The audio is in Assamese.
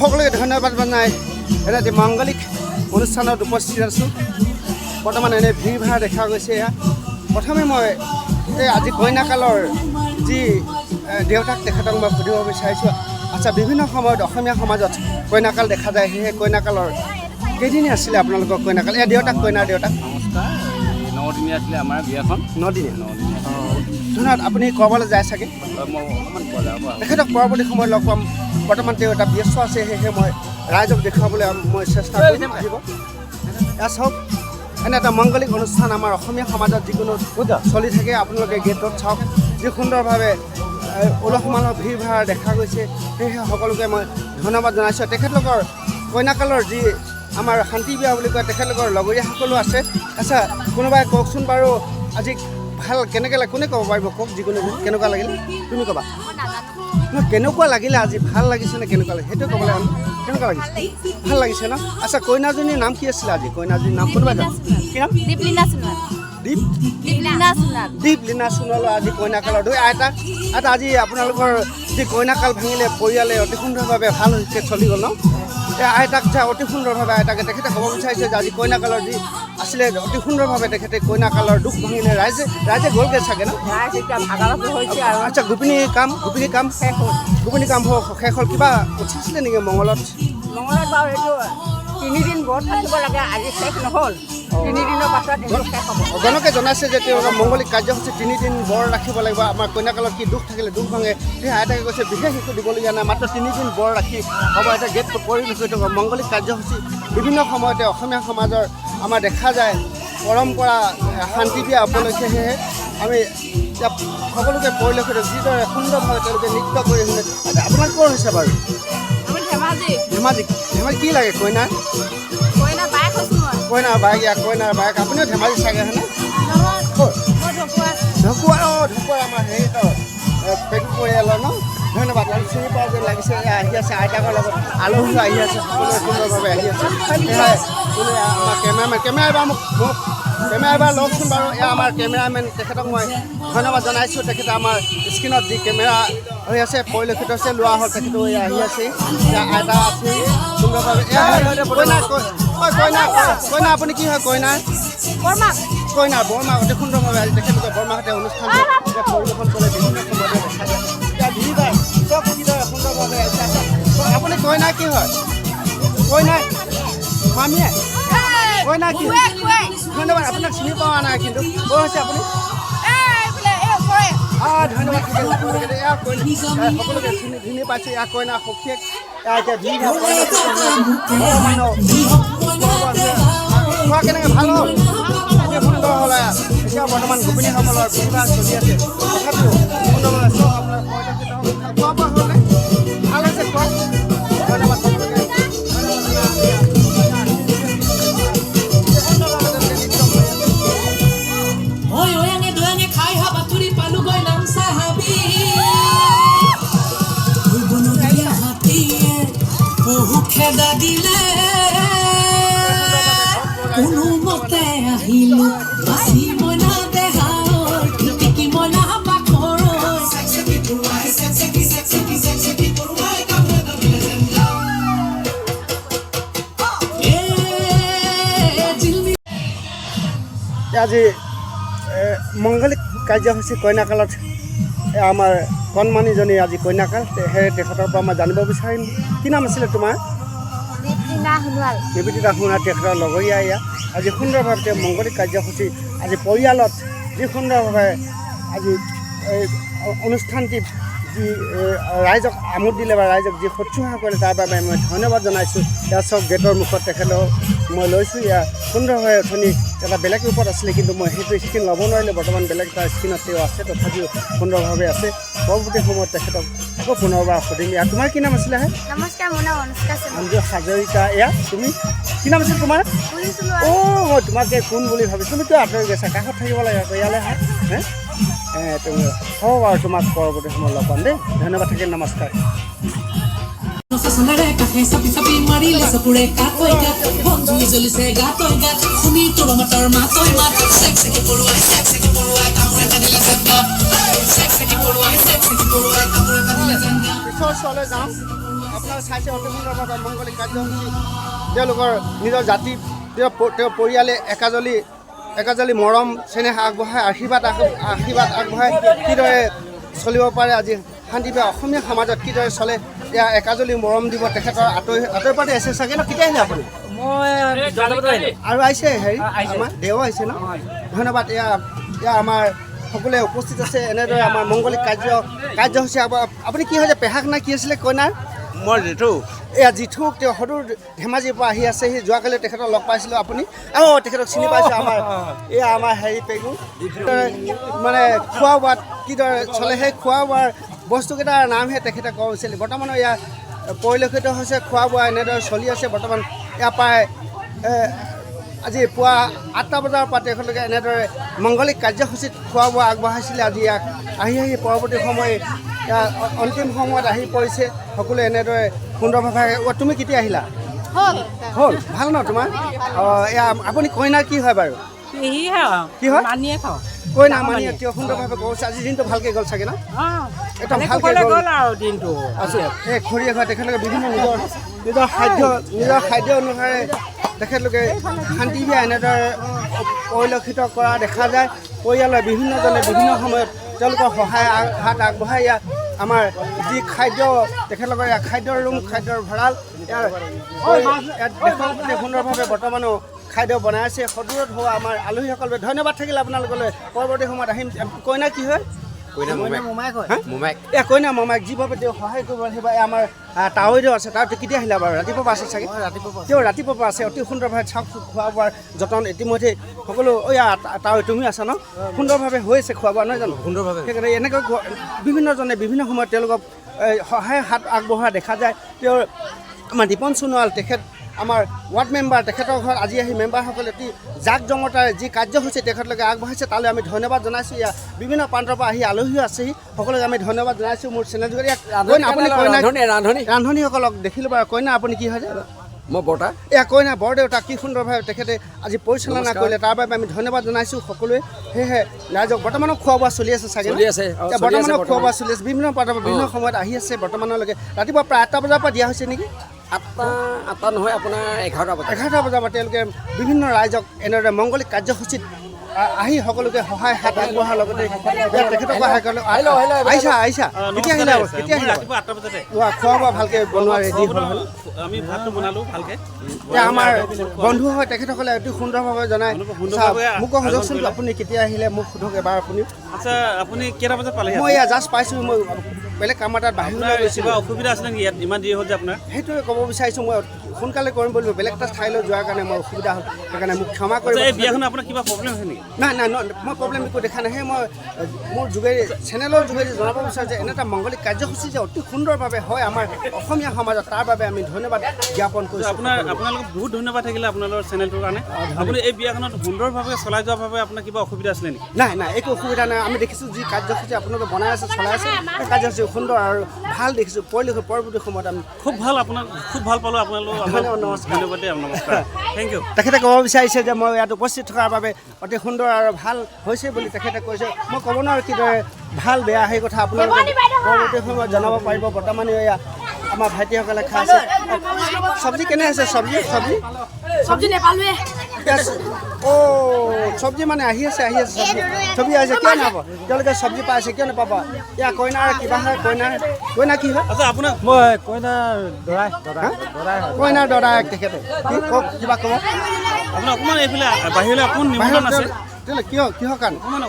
সকলোকে ধন্যবাদ জনাই এটা এটি মাংগলিক অনুষ্ঠানত উপস্থিত আছোঁ। বৰ্তমান এনে ভিৰ ভাৰ দেখা গৈছে। এয়া প্ৰথমে মই এই আজি কইনাকালৰ যি দেউতাক, তেখেতক মই সুধিব বিচাৰিছোঁ। আচ্ছা, বিভিন্ন সময়ত অসমীয়া সমাজত কইনাকাল দেখা যায়। সেয়েহে কইনাকালৰ কেইদিনীয়া আছিলে আপোনালোকৰ কইনাকাল? এয়া দেউতাক, কইনাৰ দেউতাক। নমস্কাৰ। এই 9 দিনীয়া আছিলে আমাৰ বিয়াখন। 9 দিনীয়া? 9 দিনীয়া। অঁ, ধন্যবাদ। আপুনি ক'ৰবালৈ যায় চাগে? হয়, মই অকণমান বজাৰৰ পৰা আহোঁ। তেখেতক পৰৱৰ্তী সময়ত লগ পাম। বৰ্তমান তেওঁ এটা ব্যস্ত আছে, সেয়েহে মই ৰাইজক দেখুৱাবলৈ মই চেষ্টা কৰিম। আহিব। এয়া চাওক, এনে এটা মাংগলিক অনুষ্ঠান আমাৰ অসমীয়া সমাজত যিকোনো চলি থাকে। আপোনালোকে গেটত চাওক, যি সুন্দৰভাৱে উলহ মালহ ভিৰ ভাৰ দেখা গৈছে। সেয়েহে সকলোকে মই ধন্যবাদ জনাইছোঁ। তেখেতলোকৰ কইনাকালৰ যি আমাৰ শান্তি বিয়া বুলি কয়, তেখেতলোকৰ লগৰীয়াসকলো আছে। আচ্ছা, কোনোবাই কওকচোন বাৰু, আজি ভাল কেনেকৈ কোনে ক'ব পাৰিব? কওক যিকোনো, কেনেকুৱা লাগিলে? তুমি ক'বা? নহয়, কেনেকুৱা লাগিলে আজি? ভাল লাগিছে নে কেনেকুৱা লাগিছে, সেইটোৱে ক'ব লাগে। কেনেকুৱা লাগিছে? ভাল লাগিছে ন? আচ্ছা, কইনাজনীৰ নাম কি আছিলে আজি? কইনাজনীৰ নাম কোনোবা জানে? কি নাম? দীপলিনা সোণোৱাল। দীপ দীপলিনা সোণোৱাল। দীপ লীনা সোণোৱালৰ আজি কইনাকালৰ দুই আইতা। আইতা, আজি আপোনালোকৰ যি কইনাকাল ভাঙিলে পৰিয়ালে, অতি সুন্দৰভাৱে ভাল হৈছে, চলি গ'ল ন? এই আইতাক যে অতি সুন্দৰভাৱে আইতাকে তেখেতে ক'ব বিচাৰিছে যে আজি কইনাকালৰ যি আছিলে, অতি সুন্দৰভাৱে তেখেতে কইনাকালৰ দুখ ভাঙিলে। ৰাইজে ৰাইজে গ'লগৈ চাগে ন? ৰাইজ এতিয়া ভাগাভাগি হৈছে আৰু। আচ্ছা, গোপিনী কাম? শেষ হ'ল। গোপিনী কাম শেষ হ'ল। কিবা উঠিছিলে নেকি মঙলত? মঙলত বাৰু এইটো 3 দিন ব্ৰত থাকিব লাগে, আজি শেষ নহ'ল। 3 দিনৰ পাছত এইটো শেষ হ'ব। গণকে জনাইছে যে তেওঁলোকৰ মংগলিক কাৰ্যসূচী 3 দিন বৰ ৰাখিব লাগিব। আমাৰ কইনাকালত কি দুখ থাকিলে দুখ ভাঙে। সেই আইতাকে কৈছে, বিশেষ একো দিবলগীয়া নাই, মাত্ৰ 3 দিন বৰ ৰাখি হ'ব। এটা গেট পৰিলক্ষিত মংগলিক কাৰ্যসূচী বিভিন্ন সময়তে অসমীয়া সমাজৰ আমাৰ দেখা যায় পৰম্পৰা শান্তি বিয়া উপলক্ষে। সেয়েহে আমি ইয়াত সকলোকে পৰিলক্ষিত যিদৰে সুন্দৰভাৱে তেওঁলোকে নৃত্য কৰি আহিলে। আচ্ছা, আপোনাৰ ক'ৰ হৈছে বাৰু? আমি ধেমাজি। ধেমাজি। ধেমাজি কি লাগে কইনাৰ? কইনা বায়েক হৈছোঁ মই। কইনাৰ বায়েক। ইয়াৰ কইনাৰ বায়েক। আপুনিও ধেমাজি চাগে, হয়নে? নহয়। ক'ৰ? মই ঢকুৱা। ঢকুৱা। অঁ, ঢকুৱাৰ আমাৰ হেৰি পেগু পৰিয়ালৰ ন? ধন্যবাদ। আৰু চিনি পোৱা যেন লাগিছে। এয়া আহি আছে আইতাকৰ লগত, আলহীও আহি আছে, সকলোৱে সুন্দৰভাৱে আহি আছে। সেয়াই কোনে আমাৰ কেমেৰামেন, কেমেৰা এবাৰ মোক মোক কেমেৰা এবাৰ লওকচোন বাৰু। এয়া আমাৰ কেমেৰামেন, তেখেতক মই ধন্যবাদ জনাইছোঁ। তেখেতে আমাৰ স্ক্ৰীণত যি কেমেৰা হৈ আছে পৰিলক্ষিত হৈছে, লোৱা হ'ল। তেখেতো এয়া আহি আছে। এয়া আইতা আছে সুন্দৰভাৱে। এয়া কইনা, কইনা, কইনা, আপুনি কি হয় কইনাৰ? বৰমাক। কইনাৰ বৰমা। অতি সুন্দৰভাৱে আজি তেখেতলোকে বৰমাহঁতে অনুষ্ঠানটো এতিয়া পৰিৱেশন কৰে, বিভিন্ন সময়তে দেখা যায়। এতিয়া ভিৰ ভাৰ চব কিদৰে সুন্দৰভাৱে আহিছে। আচ্ছা, আপুনি কইনা কি হয়? কইনা মামীয়ে? কইনা কি? ধন্যবাদ। আপোনাক চিনি পোৱা নাই কিন্তু, ক'ৰ হৈছে আপুনি? ধন্যবাদ থাকিল সকলোকে। এয়া কইনা, এয়া সকলোকে চিনি চিনি পাইছোঁ। এয়া কইনা সখীয়েক। এয়া এতিয়া ভিৰ ভাৰ ঘৰৰ মানুহ খোৱা কেনেকৈ ভাল হ'ল? অতি সুন্দৰ হ'ল। এয়া এতিয়া বৰ্তমান গোপিনীসকলৰ ভিৰ ভাৰ চলি আছে, তথাপিও সুন্দৰভাৱে চব আপোনাৰ পৰিলক্ষিত হ'ল। খোৱা বোৱা হ'লনে? ভাল হৈছে খোৱা? ধন্যবাদ সকলোকে। সুন্দৰভাৱে তেওঁলোকে নৃত্য কৰি আছে। ঐ ঐয়াঙে দৈয়াঙে খাই হাবাথুৰি পালোগৈ নামচা হাবি। বনৰীয়া হাতীয়ে পহু খেদা দিলে, কোনোমতে আহিলো বাচি মইনা দেহা ঐ, টিটিকি মইনা বাখৰ ঐ। চেকচেকি পৰুৱাই, চেকচেকি চেকচেকি চেকচেকি পৰুৱাই কামোৰ এটা দিলে যেন এ জিলমিল। আজি মংগলিক কাৰ্যসূচী কইনাকালত আমাৰ কণমানিজনী আজি কইনাকাল, সেয়ে তেখেতৰ পৰা মই জানিব বিচাৰিম। কি নাম আছিলে তোমাৰ? দীপলিনা সোণোৱাল। নিবেদিতা সোণোৱাল, তেখেতৰ লগৰীয়া। এয়া আজি সুন্দৰভাৱে তেওঁ মংগলিক কাৰ্যসূচী আজি পৰিয়ালত যি সুন্দৰভাৱে আজি এই অনুষ্ঠানটি যি ৰাইজক আমোদ দিলে বা ৰাইজক যি শুশ্ৰূষা কৰিলে, তাৰ বাবে মই ধন্যবাদ জনাইছোঁ। ইয়াৰ চব গেটৰ মুখত তেখেতক মই লৈছোঁ। ইয়াৰ সুন্দৰভাৱে অথনি এটা বেলেগ ৰূপত আছিলে, কিন্তু মই সেইটো স্ক্ৰীণ ল'ব নোৱাৰিলোঁ। বৰ্তমান বেলেগ এটা স্ক্ৰীণত তেওঁ আছে, তথাপিও সুন্দৰভাৱে আছে। পৰৱৰ্তী সময়ত তেখেতক আকৌ পুনৰবাৰ সুধিম। ইয়াৰ তোমাৰ কি নাম আছিলে হে? নমস্কাৰ, মোৰ নাম অনুষ্কা সোণোৱাল। অঞ্জু হাজৰিকা। এয়া তুমি, কি নাম আছিল তোমাৰ? কুহি সোণোৱাল। অ', মই তোমাক এই কোন বুলি ভাবিছোঁ। তুমি কিয় আঁতৰি গৈছা? কাষত থাকিব লাগে আকৌ, ইয়ালৈ আহা হে। তুমি হ'ব বাৰু, তোমাক পৰৱৰ্তী সময়ত লগ পাম দেই। ধন্যবাদ থাকিল, নমস্কাৰ। চলেৰে কাষে চাপি চাপি মাৰিলে চকুৰে কাতৈ গাত, বন জুই জ্বলিছে গাতৈ গাত, শুনি তোৰ মাতৰ মাতৈ মাত। চেক চেকি পৰুৱাই, চেক চেকি পৰুৱাই কামোৰ এটা দিলে যেন গাত। চেক চেকি পৰুৱাই, চেক চেকি পৰুৱাই কামোৰ এটা দিলে যেন গাত। পিছৰ চোৱালৈ যাওঁ। আপোনালোকে চাইছে অতি সুন্দৰভাৱে মংগলিক কাৰ্যসূচী। তেওঁলোকৰ নিজৰ জাতি, তেওঁৰ পৰিয়ালে একাজলি একাজলি মৰম চেনেহ আগবঢ়াই, আশীৰ্বাদ আগবঢ়াই কিদৰে চলিব পাৰে, আজি শান্তিপ্ৰিয় অসমীয়া সমাজত কিদৰে চলে, এয়া একাজলি মৰম দিব। তেখেতৰ আঁতৰি আঁতৰি পাতি আছে চাগে ন? কেতিয়া আহিলে আপুনি? মই আৰু আহিছে হেৰি আমাৰ দেও আহিছে ন? ধন্যবাদ। এয়া এয়া আমাৰ সকলোৱে উপস্থিত আছে। এনেদৰে আমাৰ মংগলিক কাৰ্যসূচী। আপুনি কি হৈছে, পেহাক না কি আছিলে কইনাৰ? মই জেঠু। এয়া জিঠুক, তেওঁ সদূৰ ধেমাজিৰ পৰা আহি আছে। সি যোৱাকালি তেখেতক লগ পাইছিলোঁ। আপুনি অঁ তেখেতক চিনি পাইছোঁ। আমাৰ এয়া আমাৰ হেৰি পেগু মানে খোৱা বোৱাত কিদৰে চলে, সেই খোৱা বোৱাৰ বস্তুকেইটাৰ নামহে তেখেতে কৈছিল। বৰ্তমানো ইয়াৰ পৰিলক্ষিত হৈছে খোৱা বোৱা এনেদৰে চলি আছে। বৰ্তমান ইয়াৰ প্ৰায় আজি পুৱা 8টা বজাৰ পৰা তেখেতলোকে এনেদৰে মংগলিক কাৰ্যসূচীত খোৱা বোৱা আগবঢ়াইছিলে। আজি ইয়াক আহি আহি পৰৱৰ্তী সময় ইয়াৰ অন্তিম সময়ত আহি পৰিছে। সকলোৱে এনেদৰে সুন্দৰভাৱে। অ' তুমি কেতিয়া আহিলা? হ'ল ভাল ন তোমাৰ? অঁ, এয়া আপুনি কইনাৰ কি হয় বাৰু? কি হয়? কইনা মানিয়ে তেওঁ সুন্দৰভাৱে কৈছে। আজি দিনটো ভালকৈ গ'ল চাগে ন? একদম ভালকৈ গ'ল আৰু দিনটো আছোঁ। এই খৰিয়ে হয় তেখেতলোকে বিভিন্ন নিজৰ নিজৰ খাদ্য অনুসাৰে তেখেতলোকে শান্তি বিয়া এনেদৰে পৰিলক্ষিত কৰা দেখা যায়। পৰিয়ালৰ বিভিন্নজনে বিভিন্ন সময়ত তেওঁলোকৰ সহায় হাত আগবঢ়াই ইয়াত আমাৰ যি খাদ্য তেখেতলোকৰ ইয়াৰ খাদ্যৰ ৰুম, খাদ্যৰ ভঁৰাল ইয়াৰ ইয়াত দেখক সুন্দৰভাৱে বৰ্তমানো খাদ্য বনাই আছে। সদূৰত হোৱা আমাৰ আলহীসকল, ধন্যবাদ থাকিল আপোনালোকলৈ। পৰৱৰ্তী সময়ত আহিম। কইনা কি হয়? এ কইনা মামাক যিভাৱে তেওঁ সহায় কৰিব, সেইবাবে আমাৰ তাৱৈদেউ আছে। তাৰ কেতিয়া আহিলা বাৰু? ৰাতিপুৱা পৰা আছে চাগে? তেওঁ ৰাতিপুৱাৰ পৰা আছে। অতি সুন্দৰভাৱে চাওক খোৱা বোৱাৰ যতন ইতিমধ্যে সকলো। ঐ তাৱৈ তুমি আছা ন? সুন্দৰভাৱে হৈ আছে খোৱা বোৱা নহয় জানো? সুন্দৰভাৱে। সেইকাৰণে এনেকৈ বিভিন্নজনে বিভিন্ন সময়ত তেওঁলোকক সহায় হাত আগবঢ়োৱা দেখা যায়। তেওঁৰ আমাৰ দীপন সোণোৱাল, তেখেত আমাৰ ৱাৰ্ড মেম্বাৰ, তেখেতৰ ঘৰত আজি আহি মেম্বাৰসকলে অতি জাক জমতাৰে যি কাৰ্যসূচী তেখেতলোকে আগবঢ়াইছে তালৈ আমি ধন্যবাদ জনাইছোঁ। ইয়াৰ বিভিন্ন প্ৰান্তৰ পৰা আহি আলহীও আছেহি, সকলোকে আমি ধন্যবাদ জনাইছোঁ মোৰ চেনেল যোগেদি। আপুনি কইনা ৰান্ধনীসকলক দেখিলোঁ বাৰু। কইনা আপুনি কি হয়? মই বৰ্তা। এয়া কইনা বৰদেউতা কি সুন্দৰভাৱে তেখেতে আজি পৰিচালনা কৰিলে, তাৰ বাবে আমি ধন্যবাদ জনাইছোঁ সকলোৱে। সেয়েহে ৰাইজক বৰ্তমানো খোৱা বোৱা চলি আছে চাগে? বৰ্তমানো খোৱা বোৱা চলি আছে। বিভিন্ন প্ৰান্তৰ পৰা বিভিন্ন সময়ত আহি আছে। বৰ্তমানলৈকে ৰাতিপুৱা প্ৰায় 8টা বজাৰ পৰা দিয়া হৈছে নেকি? 8টা নহয় আপোনাৰ 11টা বজাত। 11টা বজাৰ পৰা তেওঁলোকে বিভিন্ন ৰাইজক এনেদৰে মংগলিক কাৰ্যসূচীত আহি সকলোকে সহায় হাত আগবঢ়োৱাৰ লগতে তেখেতক সহায় কৰিলে। আহিছা আহিছা কেতিয়া আহিলা? কেতিয়া আহিলা? খোৱা বোৱা ভালকৈ বনোৱা ৰেডি হ'ল? আমি ভাতটো বনালোঁ ভালকৈ। এতিয়া আমাৰ বন্ধু হয়, তেখেতসকলে অতি সুন্দৰভাৱে জনায়। মোক সোধকচোন আপুনি কেতিয়া আহিলে, মোক সোধক এবাৰ আপুনি। আচ্ছা, আপুনি কেইটা বজাত পালেহি? মই ইয়াত জাষ্ট পাইছোঁ। মই বেলেগ কাম এটাত বাহিৰলৈ গৈছিলোঁ। অসুবিধা আছিলে নেকি ইয়াত ইমান দেৰি হ'ল যে আপোনাৰ? সেইটোৱে ক'ব বিচাৰিছোঁ, মই সোনকালে কৰিম বুলি বেলেগ এটা ঠাইলৈ যোৱাৰ কাৰণে মই অসুবিধা হ'ল, সেইকাৰণে মোক ক্ষমা কৰিব। এই বিয়াখন আপোনাৰ কিবা প্ৰব্লেম হৈছে নেকি? নাই নাই, মই প্ৰব্লেম একো দেখা নাই। সেই মই মোৰ যোগেদি চেনেলৰ যোগেদি জনাব বিচাৰোঁ যে এনে এটা মংগলিক কাৰ্যসূচী যে অতি সুন্দৰভাৱে হয় আমাৰ অসমীয়া সমাজত, তাৰ বাবে আমি ধন্যবাদ জ্ঞাপন কৰিছোঁ। আপোনালোক বহুত ধন্যবাদ থাকিলে আপোনালোকৰ চেনেলটোৰ কাৰণে। আপুনি এই বিয়াখনত সুন্দৰভাৱে চলাই যোৱাৰ বাবে আপোনাৰ কিবা অসুবিধা আছিলে নেকি? নাই নাই, একো অসুবিধা নাই। আমি দেখিছোঁ যি কাৰ্যসূচী আপোনালোকে বনাই আছে, চলাই আছে, সেই কাৰ্যসূচী সুন্দৰ আৰু ভাল দেখিছোঁ। পৰৱৰ্তী সময়ত আমি খুব ভাল আপোনাক খুব ভাল পালোঁ আপোনালোক। নমস্কাৰ, ধন্যবাদ দেই, নমস্কাৰ, thank U. তেখেতে ক'ব বিচাৰিছে যে মই ইয়াত উপস্থিত থকাৰ বাবে অতি সুন্দৰ আৰু ভাল হৈছে বুলি তেখেতে কৈছে। মই ক'ব নোৱাৰোঁ কিদৰে ভাল বেয়া, সেই কথা আপোনালোকে পৰৱৰ্তী সময়ত জনাব পাৰিব। বৰ্তমানে এয়া আমাৰ ভাইটিসকলে খাইছে। চব্জি কেনে আছে? চব্জি চব্জি চব্জি নেপালোৱে। অ' চব্জি মানে আহি আছে, আহি আছে, চব্জি চব্জি আহিছে। কিয় নাপাব? তেওঁলোকে চব্জি পাইছে, কিয় নাপাব? এয়া কইনাৰ কিবা হয়? কইনাৰ কইনা কি হয়? আচ্ছা, আপোনাৰ মই কইনাৰ দৰাই। কইনাৰ দৰায়েক তেখেতে কি কওক, কিবা ক'ব? আপোনাৰ অকণমান এইফালে বাহিৰলৈ অকণমান নিমন্ত্ৰণ আছে। কিয় কিহৰ কাৰণে?